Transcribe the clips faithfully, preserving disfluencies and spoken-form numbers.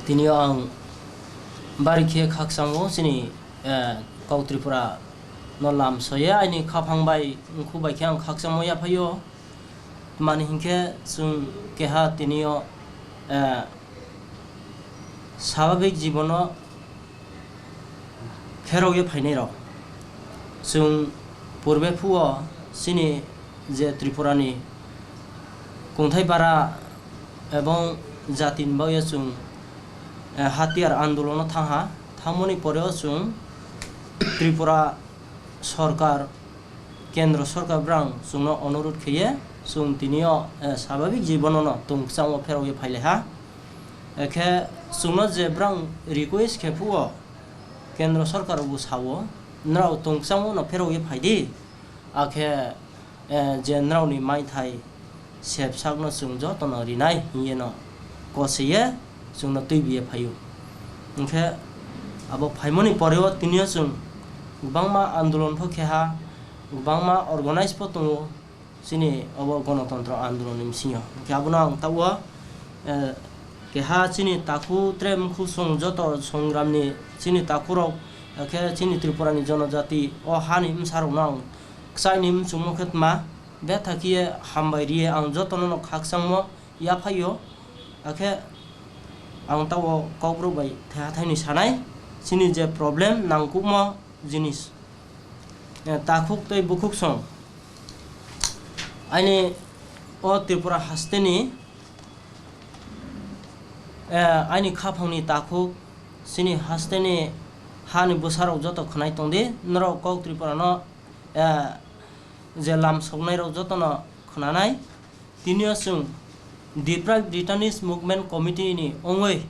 Tini ang bari khe khakchangwo chini, eh, kok Tripura no lam soye aini khaphang bai wngkhu bai khe ang khakchangmo yaphaio. Mani hinkhe chwng keha tinio, eh, swabhabik jibono pherogwi phainai rok. Chwng purbe phuo chini je Tripura ni kungthai bara ebong jati ni bagwi chwng, eh, hatiyar andolono thangha. Thangmani poreo chwng Tripura sorkar, kendro sorkar brang chwngno onurut kheye chwng tinio, eh, swabhabik jibono no tong kwchango pherogwi phailaiha. Ekhe chwngno je brang request khe phuo, kendro sorkar bo sao, "Nrao tong kwchango no pherogwi phaidi, akhe, eh, je nrao ni maithai sep sakno chwng jotono rinai," hinye no kosiye chwngno twibiye phaio. Hinkhe abo phaimani poreo tinio chwng kwbangma andolon pho kheha, kwbangma organize pho tongo. Chini obo gonotontro andolon ni bisingo. Hinkhe abono ang tabuk, eh, keha chini takhu tre mkhu song joto songram ni chini takhu rok, eh, khe chini Tripura ni jonojati o hani bwsa rok no ang kwchai ni muchungmo khe tma betha khe hambai riye ang joto no khakchangmo yaphaio. Akhe ang tabuk kokborok bai thaiha thaini sanai chini je problem nangkukmo jinis. Eh, takhuk tei bukhuk song. Aini o Tripura hasteni, eh, aini khaphangni takhuk, chini hasteni hani bwsarok joto khwnai tongdi, norok kok Tripura no, eh, je lam soknairok jotono khwnanai. Tinio chwng Deprived Detainees Movement Committee ni wngwi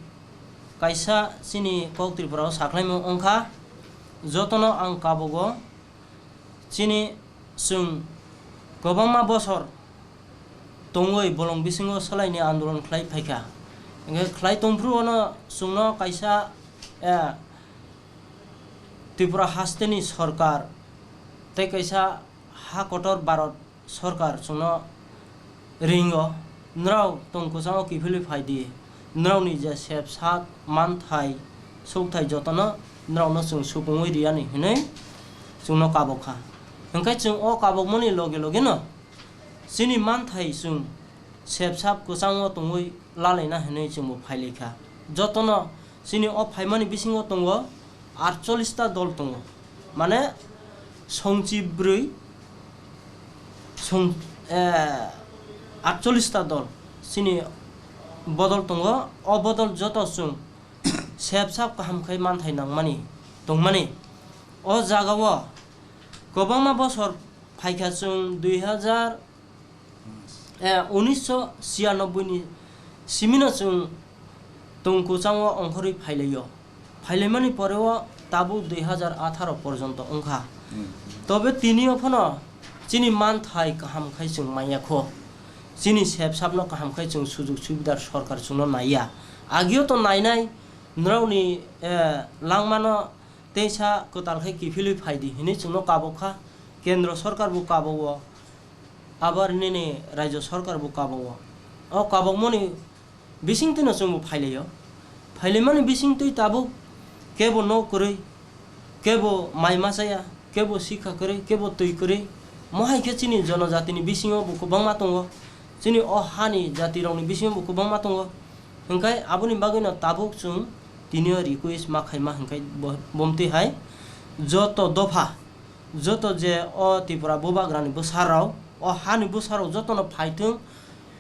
kaisa chini kok Tripura o sakhlaimung wngkha. Jotono ang kabogo chini chwng kwbangma bosor tongwi bolong bisingo swlaini andolon khlai phaikha. Hwnkhe khlai tongphuru ono chwngno kaisa, eh, Tripura hasteni sorkar tei kaisa ha kotor Bharat sorkar chwngno ringo, nrao tong kwchango kiphilwi phaidi, nraoni je sep sak manthai sukthai jotono nraono chwng supungwi riyani hwnwi chwngno kabokha. Hwnkhe chwng o kabokmani loge logeno chini manthai chwng sep sak kwchango tongwi lalaina hwnwi chwngbo phailaikha. Jotono chini o phaimani bisingo tongo atchollish ta dol tongo, mane songchi bwrwi song, eh, atchollish ta dol chini bodol tongo. O bodol joto chwng sep sak kaham khai manthai nangmani tongmani. O jagao kwbangma bosor phaikha chwng dui hazar, eh, unisho chiyanobboi ni simino chwng tong kwchango ongkhorwi phailaio. Phailaimani poreo tabuk dui hazar atharo porjonto wngkha. Hmm. Tobe tinio phano chini manthai kaham khai chwng manya kho. Chini sep sapno kaham khai chwng sujug subidar sorkar chwngno naiya. Agio to nainai, nrokni, eh, langmano teisa kwtal khe kiphilwi phaidi hinwi chwngno kabokha, kendro sorkar bo kabogo, abar nini rajyo sorkar bo kabogo. O kabokmani bisingtwino chwngbo phailaio. Phailaimani bisingtwi tabuk kebo nok kwrwi, kebo mai machaya, kebo sikha kwrwi, kebo twi kwrwi. Mohai khe chini jonojatini bisingo bo kwbangma tongo, chini o hani jatirokni bisingo bo kwbangma tongo. Hwnkhe aboni bagwino tabuk chwng tinio request ma khaima hwnkhe bo-, bomtwi hai joto dopha, joto je o Tripura bubagrani bwsarok, o hani bwsarok jotono phaithwng,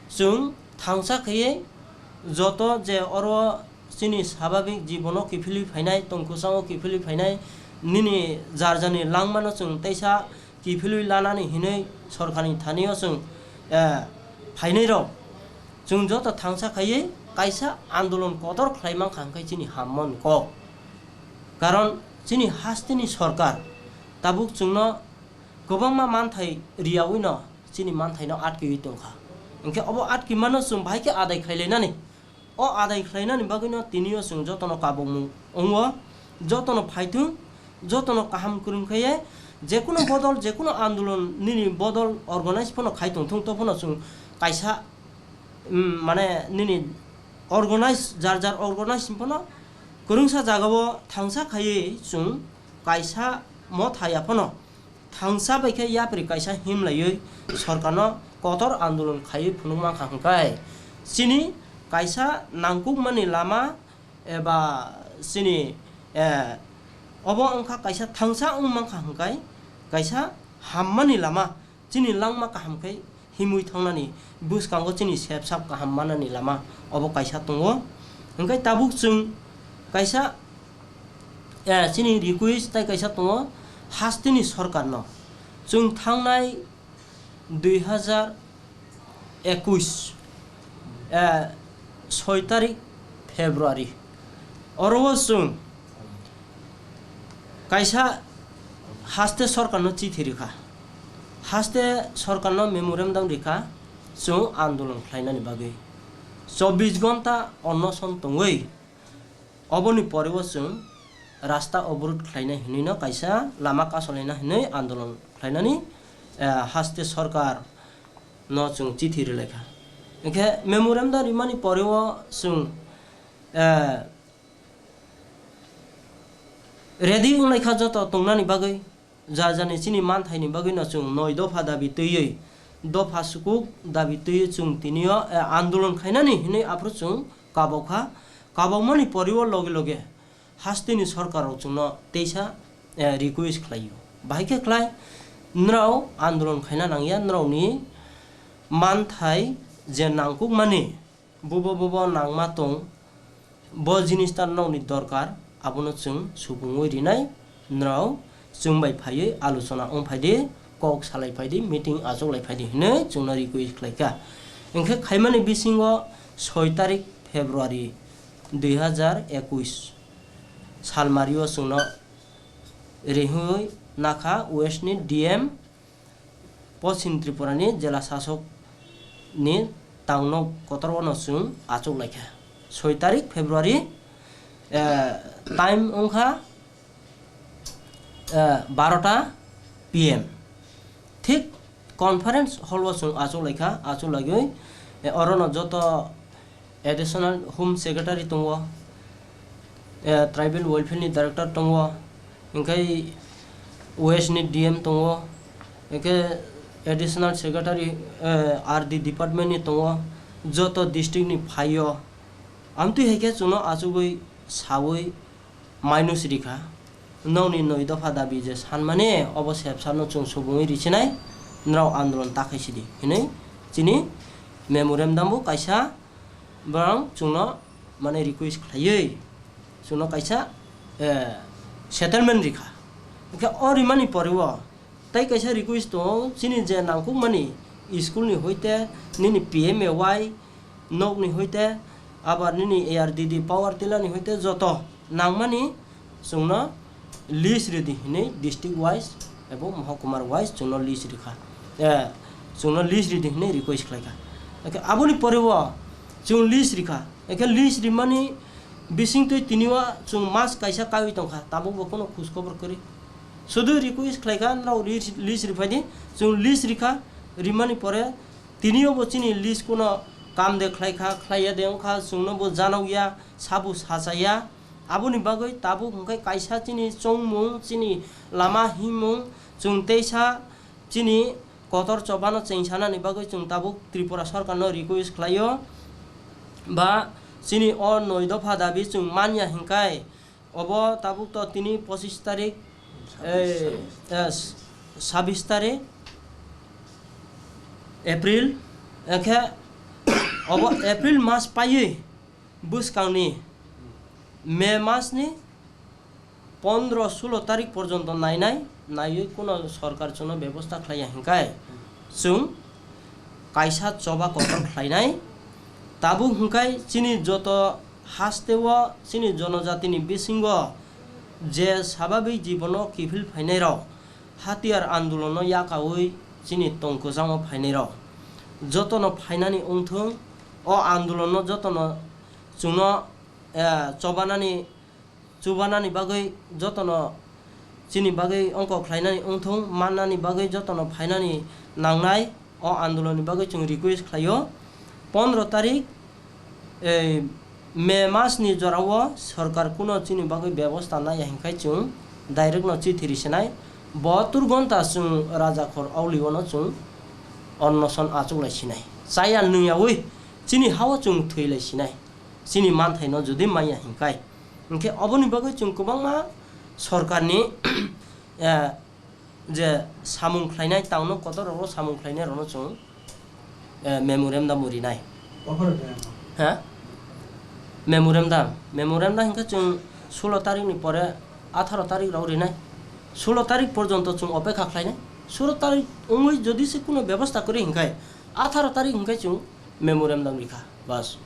chwng thangsa khaiwi joto je oro chini swabhabik jibono kiphilwi phainai, tongkwchango kiphilwi phainai, nini jar jarni langmano chwng teisa kiphilwi lanani hinwi sorkarni thanio chwng, eh, phainairok chwng joto thangsa khaiwi kaisa andolon kotor khlai mankha hwnkhe chini hammani kok. Karon chini hasteni sorkar tabuk chwngno kwbangma manthai riyawino chini manthaino atkiwi tongkha. Hwnkhe obo atkimano chwng bahai khe adai khlailainani. O adai khlainani bagwino tinio chwng jotono kabokmung wngo, jotono phaithwng, jotono kaham kwrwng khaiye, jekunu bodol, jekunu andolon nini bodol organize phano khai tongthung, to phano chwng kaisa, mm, mane nini organize, jar jar organize hwn phano kwrwngsa jagao thangsa khaiwi chwng kaisa motha ya phano thangsa bai khe yapri kaisa himlaiwi sorkarno kotor andolon khaiwi phunuk mankha hwnkhe chini kaisa nangkukmani lama eba chini, eh, obo wngkha kaisa thangsa wng mankha hwnkhe kaisa hammani lama. Chini langma kaham khe himwi thangnani bwskango chini sep sap kaham manani lama obo kaisa tongo. Hwnkhe tabuk chwng kaisa, eh, chini request tai kaisa tongo hasteni sorkarno. Chwng thangnai dui hazar ekush, eh, soi tarik February. Oro o chwng kaisa haste sorkarno chithi rikha, haste sorkarno memorandum rikha, chwng andolon khlainani bagwi chobbish ghonta onoson tongwi, oboni pore o chwng rasta oborod khlainai hwnwi no kaisa lama kasolaina hwnwi andolon khlainani, eh, haste sorkar no chwng chithi rilaikha. Hwnkhe memorandum rimani pore o chwng, eh, ready wnglaikha joto tongnani bagwi, ja jani chini manthaini bagwino chwng noi dopha dabi twiwi, dopha sukuk dabi twiwi chwng tinio, eh, andolon khainani hinwi aphuru chwng kabokha. Kabokmani pore o loge loge hasteni sorkarrok chwngno teisa, eh, request khlaio. Bahai khe khlai, nrao andolon khaina nangya, nraoni manthai je nangkukmani, bubo bubo nangma tong, bo jinis ta nokni dorkar, abono chwng subungwi rinai, nrao chwng bai phaiwi alochona wng phaidi, kok salai phaidi, meeting achuklai phaidi hinwi chwngno request khlaikha. Hwnkhe khaimani bisingo soi tarik February dui hazar ekush salmario chwngno rihoi nakha West ni D M, Poschim Tripura ni jela sasok ni tangno kotor o no chwng achuk laikha. Soi tarik February, eh, time wngkha, eh, barota P M. Thik conference hall o chwng achuk laikha, achuk laiwi, eh, oro no joto Additional Home Secretary tongo, eh, Tribal Welfare ni Director tongo, hwnkhe West ni D M tongo, hwnkhe Additional Secretary, eh, R D Department ni tongo, joto district ni phaio. Amtwi hai khe chwngno achugwi sawi mainus rikha. Nokni noi dopha dabi je sanmani obo sepsano chwng subungwi richinai, nrao andolon takhai sidi hinwi chini memorandum bo kaisa borok chwngno mane request khlaiwi chwngno kaisa, eh, settlement rikha. Hwnkhe o rimani pore o tai kaisa request tongo, chini je nangkukmani school ni hoite, nini P M A Y nok ni hoite, abar nini A R D D power tiller ni hoite joto nangmani chwngno list ridi hinwi district wise ebo mohokumar wise chwngno list rikha. Eh, chwngno list ridi hinwi request khlaikha. Hwnkhe aboni pore o chwng list rikha. Hwnkhe list rimani bisingtwi tini o chwng mas kaisa kaiwi tongkha, tabuk bo kheno khoj khobor kwrwi. Sudu request khlaikha, nrao list, list riphaidi, chwng list rikha, rimani pore tini o bo chini list kuno kam de khlaikha, khlaiya de wngkha, chwngno bo janokya, sabo sachaya. Aboni bagwi tabuk hwnkhe kaisa chini chongmung, chini lama himung, chwng teisa chini kotor chobano chengsanani bagwi chwng tabuk Tripura sorkarno request khlaio, ba chini o noi dopha dabi chwng manya hinkhai obo tabuk to tini pochis tarik, eh, eh, sabis tarik April, hwnkhe obo April mas paiwi bwskangni May masni pondro sulo tarik porjonto nainai, naiwi kuno sorkar chwngno bebosta khlaiya hinkhai chwng kaisa choba kotor khlainai. Tabuk hinkhai chini joto hasteo chini jonojatini bisingo je sababik jibono kiphil phainairok, hatiyar andolono yakaui chini tong kwchangma phainairok jotono phainani wngthung, o andolono jotono chwngno, eh, chobanani, chubanani bagwi jotono chini bagwi ongkho khlainani wngthung, mannani bagwi jotono phainani nangnai, o andolonni bagwi chwng request khlaio. Pondro tarik Ei May mas ni jora o sorkar kuno chini bagwi bebosta naiya hinkhai chwng direct no chithi risinai. Bahatur gonta chwng Rajakhor Aulio no chwng onnoson achuklai sinai. Chaya nungyawi chini hao chwng thwilai sinai. Chini manthai no jodi maya hinkhai. Hinkhe oboni bagwi chwng kwbangma sorkar ni, eh, je samung khlainai, town o kotor rok samung khlainai rok no chwng, eh, memorandum bo rinai. Offer de. Ha? Memorandum, memorandum hinkhe chwng sulo tarik ni pore atharo tarik rok rinai. Sulo tarik porjonto chwng opekha khlainai. Sulo tarik wngwi jodi se kuno bebosta kwrwi hinkhai, atharo tarik hinkhai chwng memorandum rikha. Bas.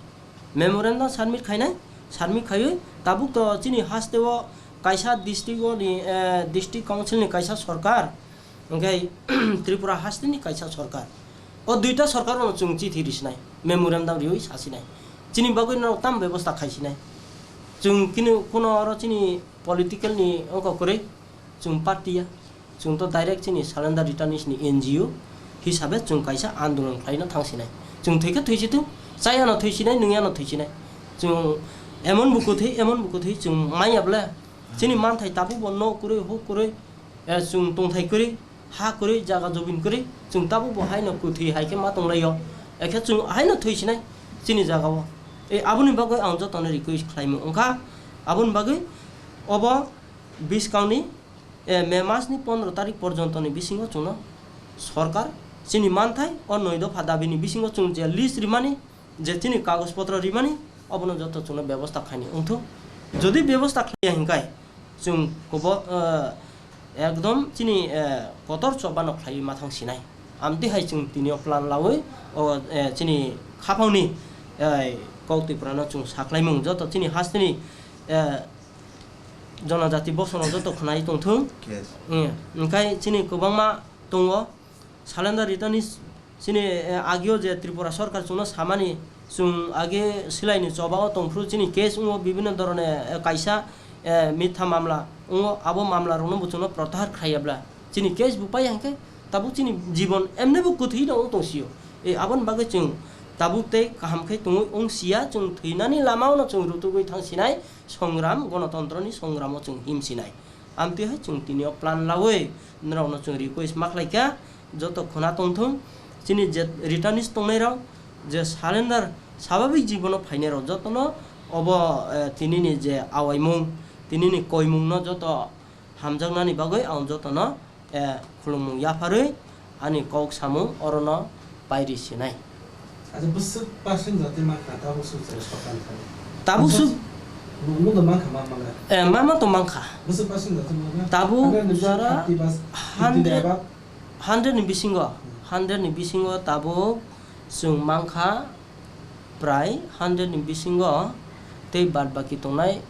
Memorandum submit khainai, submit khaiwi tabuk to chini haste o kaisa district o ni, eh, district council ni kaisa sorkar, hwnkhe Tripura haste ni kaisa sorkar. O duita sorkar no chwng chithi risinai, memorandum riwi sasinai. Chini bagwi no tam bebosta khaisinai. Chwng kini kuno oro chini political ni ongkha kwrwi. Chwng party ya, chwng to direct chini surrender returnees ni N G O hisabe chwng kaisa andolon khlaina thangsinai. Chwng thwikhe thwisi thung, chayano thwisinai, nungyano thwisinai. Chwng emon buku thwi, emon buku thwi chwng manya ble. Chini manthai tabuk bo nok kwrwi, huk kwrwi, eh, chwng tongthai kwrwi, ha kwrwi, jaga jobin kwrwi, chwng tabuk bo haino kwthwi hai khe ma tonglaio. Ekhe chwng haino thwisinai chini jaga o. Eh, aboni bagwi ang jotono request khlaimung wngkha. Aboni bagwi obo buskangni, eh, May mas ni pondro tarik porjonto ni bisingo chwngno sorkar chini manthai o noi dopha dabi ni bisingo chwng je list rimani, je chini kagoj potro rimani, obono joto chwngno bebosta khaini wngthung. Jodi bebosta khlaiya hinkhai chwng kobo, eh, ekdom chini, eh, kotor chobano khlaiwi ma thang sinai. Amtwi hai chwng tini o plan lawi o, eh, chini khaphangni, eh, kok Tripura no chwng saklaimung joto chini hasteni, eh, jonojati bosongno joto khwnai tongthung. Yes. Eh, hwnkhe chini kwbangma tongo. Salenda Ritani chini, eh, agio je Tripura Sarkar chwngno samani, chwng age silaini choba o tongphuru chini case wngo bibhinno dhorone, eh, kaisa, eh, mitha mamla wngo, abo mamla rokno bo chwngno protahar khlaiya bla chini case bo paiya hwnkhe tabuk chini jibon emne bo kwthwi no wng tong sio. Eh, aboni bagwi chwng tabuk tei kaham khe tongwi wng sia, chwng thwinani lama o no chwng rutugwi thang sinai. Songram, gonotontroni songramo chwng him sinai. Amtwi hai chwng tini o plan lawi norokno chwng request ma khlai kha, joto khwna tongthung, chini je returnees tongnairok, je surrender, swabhabik jibono phainairok jotono obo, eh, tinini je awaimung, tinini koimungno joto hamjaknani bagwi ang jotono, eh, khulumung yapharwi ani kok samung orono pairi sinai. Acha bwswk percent jati mankha tabuk swk jora sorkar ni thani? Tabuk swk. Nungno mankha ma mangla. Eh, mama to mankha. Bwswk percent jati mankha? Tabuk jora thirty bas, fifty hundred, above? Hundred ni bisingo, hmm, hundred ni bisingo tabuk chwng mankha prai hundred ni bisingo tei bad baki tongnai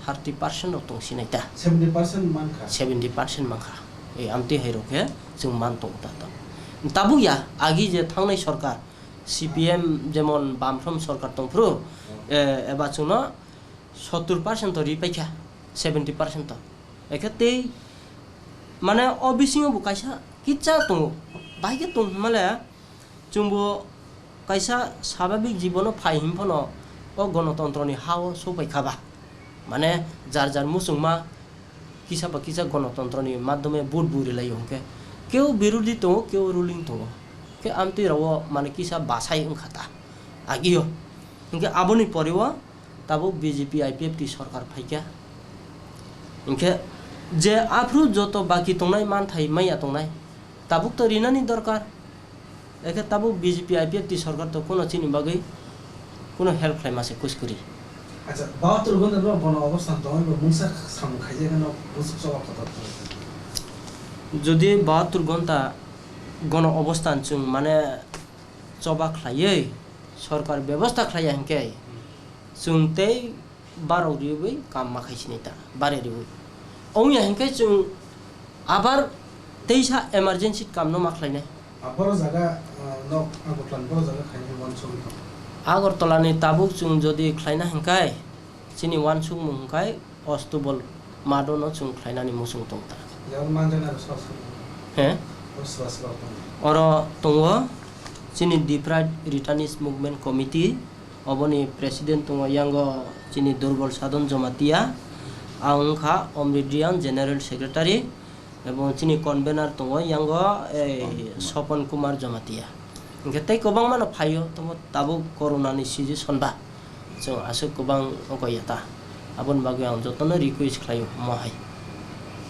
thirty percent rok tong sinai ta. Seventy percent mankha. Seventy percent mankha. Ei amtwi hai rok khe chwng man tong ta to. Tabuk ya agi je thangnai sorkar, C P M jemon Bamfront sorkar tongphuru, hmm, eh, eba chwngno sottur percent to ri paikha, seventy percent to. Ekhe tei mane o bisingo bo kaisa kitsa tongo, bahai khe tong hwnmale chwngbo kaisa swabhabik jibono phai hwn phano o gonotontroni ha-o sopai kha ba. Mane jar jar muchungma kisa ba kisa gonotontroni madhyome vote bo rilai hwnkhe keu birodhi tongo, keu ruling tongo. Khe amtwi rao mane kisa bachai wngkha ta agio. Hwnkhe aboni pore o tabuk B J P I P F T sorkar phaikha. Hinkhe je aphuru joto baki tongnai manthai maya tongnai, tabuk to rinani dorkar. Ekhe tabuk B J P I P F T sorkar to kuno chini bagwi kuno help khlaima se kuskuri. Acha, Bahatur Gonta no bono obostan tongwi bo mungsa samung khaijak no bwswk choba kotor. Jodi Bahatur Gonta gono obostan chwng mane choba khlaiwi sorkar bebosta khlaiya hinkhe chwng tei barok riwi kam ma khai sinai ta, bare riwi. Ongya hinkhe chwng abar teisa emergency kam no ma khlainai. Aboro jaga, ah, nok Agartala ni boro jaga khainai wansugwi tong. Agartala ni tabuk chwng jodi khlaina hinkhe chini wansukmung hinkhe Ostubol mado no chwng khlainani muchung tong ta. Yang manjana ro sos. He? Sos sos ro tong. Oro tongo chini Deprived Returnees Movement Committee, Oboni president tongo yango chini Durbal Sadhan Jamatia, ang wngkha Omridian General Secretary, ebong chini convener tongo yango ei Sopon Kumar Jamatia. Hwnkhe tei kwbangma no phaio, tamo tabuk corona ni situation ba chwng aswk kwbang wngkha ya ta, aboni bagwi ang jotono request khlaio mo hai.